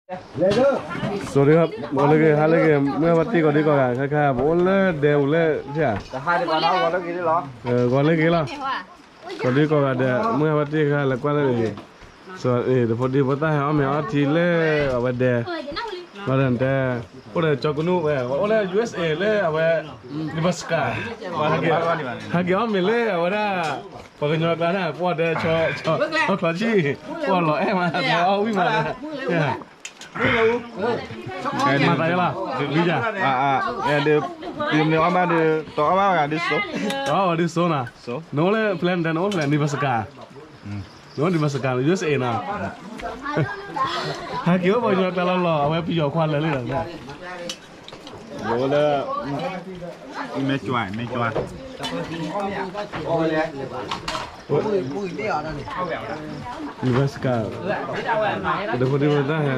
สวัสดีครับ ဂီၤလၢဂ့ၤ ဟါလၢဂ့ၤ မုၢ်ဟါဘၣ်တ့ၢ် ကိးဒံကိးဂၤ ခဲခါ ပအိၣ်လၢဒဲပူၤလၢ ဂီၤလၢဂ့ၤလီၤ ကိးဒံကိးဂၤဒဲး မုၢ်ဟါဘၣ်တ့ၢ်ခဲခါ လဲၤကွၢ်လၢန့ၣ် တဖိဒံဖိသၣ်ဟဲအီၣ်မ့ၤအီထံလၢအဝဲဒဲး ဘၣ်ဒီးတဲ အိၣ်ဒီးကၠီကနူၣ်ဝဲ အိၣ်လၢ ယူၢ်အ့ၣ်အ့ၣ် လၢအဝဲ Nebraska ဟဲက့ၤအီၣ်မ့ၤလၢအဝဲဒၣ် ပှၤကညီကျါန့ၣ် ပှၤဒဲး ဆီချီဆံၣ် ပှၤလီၤအဲၣ်မး အီၣ်ဝံၣ်မး မၤသးယလီၤ ဒုယၤ ဒုးမ့ၢ်အီၣ်မးဒီး တအီၣ်ဘၣ်ဂၤဒုးစိ တအီၣ်ဘၣ်ဒုးစိနီၤ နအိၣ်လၢ ဖဲလဲၣ် နတဲနအိၣ်ဖဲလဲၣ် Nebraska နအိၣ် Nebraska လၢ ယူၢ်အ့ၣ်အ့ၣ် နီၤ ဟဲက့ၤအိၣ်ပှၤကညီကျါလီၤလီၤ အဝဲပယီၤခွါလၢာ်လံလီၤ လၢ မဲကွၢ် မဲကွၢ် Nebraska ကဒဖိဒံဖိသၣ်ဟဲ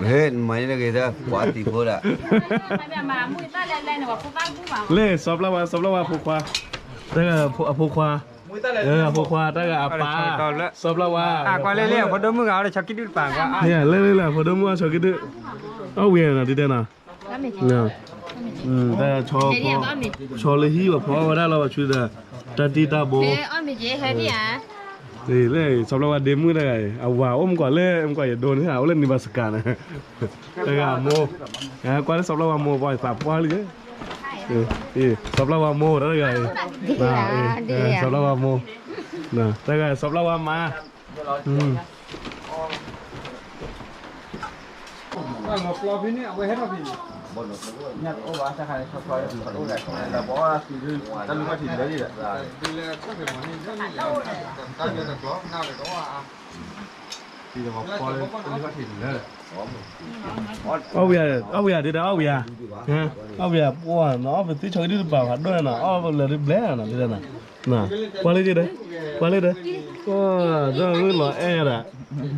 ဟဲ နမၤန့ၣ်တဂ့ၤ ကွၢ်တံၤဖိဒီး လၢ စီၤပျၢ်ဝါ စီၤပျၢ်ဝါအဖိခွါ တၢ်ဂၤအဖိခွါ အဖိခွါ တၢ်ဂၤအပၢ် စီၤပျၢ်ဝါ ကွၢ်လၢလၢ အဖိဒိၣ်မုၣ်ဂၤ အီၤလၢဆီကံဒုတပၤကွၢ် လၢလၢလၢ အဖိဒိၣ်မုၣ်အီၤဆီကံဒု အီၣ်ဝံၤနီၤ ဒ်တဲနီၤ တၢ် ဆီလၢဟံၣ် ပှၤဖီဝဲဒၣ်လီၤ ပှၤဆူဒီး တၢ်တံၢ်တၢ်ဘိ လၢ စီၤပျၢ်ဝါဒ့မုၣ်တဂၤအံၤ အဝၤအိၣ်မ့ၢ်ကွၢ်လၢ မ့ၢ်ကွၢ်ယဒိန့ၣ် အိၣ်လၢ Nebraska န့ၣ် တဂၤအမိၢ် ကွၢ်လၢစီၤပျၢ်ဝါမိၢ် ပှၤသးပှၢ်လံ စီၤပျၢ်ဝါမိၢ်တဂၤအံၤ စီၤပျၢ်ဝါမိၢ် တဂၤ စီၤပျၢ်ဝါမါ အီၣ်ဝံၤဧါ အီၣ်ဝံၤဧါ ဒ်တၢ်အီၣ်ဝံၤဧါ အီၣ်ဝံၤဧါ ပှၤနီၤ အီၣ်ပသံဆီကဒုတပၤ ဖးဒိၣ်နီၤ အီၣ်လၢဘျဲနီၤ ဒ်တၢ်နီၤ ကွၢ်လၢက့ၤဒီး ကွၢ်လၢဒီး ဒီးလီၤအဲၣ်ဒၣ်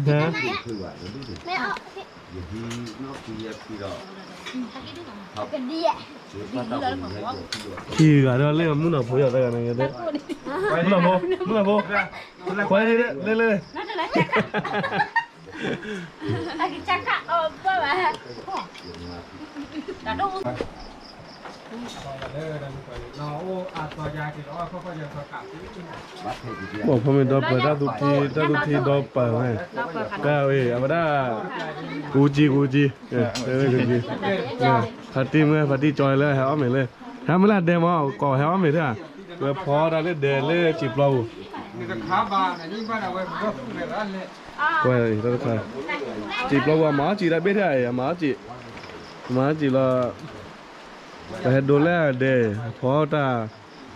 ခံဂၤဒီးလၢမုၣ်နီၢ်ဖိယီၤတဂၤန့ၣ် မုၣ်နီၢ်ဖိ မုၣ်နီၢ်ဖိ ခွဲးလၢလၢ ပှၤဖီမ့ၤဒီပၢၤတၢ်သူထံ တၢ်သူထံဒီပၢၤဝဲ တၢ်ဝဲ အဝဲဒၣ် ကူကံ ကူကံ ကူကံ ဖါတံၢ်မုၣ် ဖါတံၢ်ကၠီလၢဟဲအီၣ်မ့ၤလၢ ဟဲမုၢ်လၢ်ဒဲမ့ၢ် ကိးဟဲအီၣ်မ့ၤတၢ် ဝဲဖီတၢ်လၢဒဲးလၢစံာ်ပျီပူၤ ကွဲးတၢ်တခါ စံာ်ပျီပူၤ အမၤအီၣ်စံာ်တၢ်ဘ့ၣ်တၢ်အံၤ အမၤအီၣ်စံာ် အမၤအီၣ်စံာ်လီၤ ပဟဲဒိလၢဒဲး ဖီတၢ်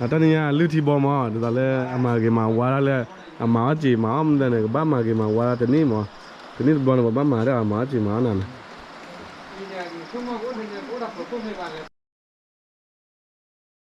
အတၢ်နံၤညါလုၢ်ထံဘီမ့ၢ် ဒ်သိးလၢအမၤဂ့ၤမၤဝါဒၣ်လၢ အမၤအီၣ်စံာ် မၤအီၣ်မနုၤန့ၣ် ကဘၣ်မၤဂ့ၤမၤဝါဒၣ်တနံၣ်မ့ၢ် တနံၣ်တဘျီန့ၣ် ပဘၣ်မၤဒၣ်အမၤအီၣ်စံာ်မၤအီၣ်နၤန့ၣ်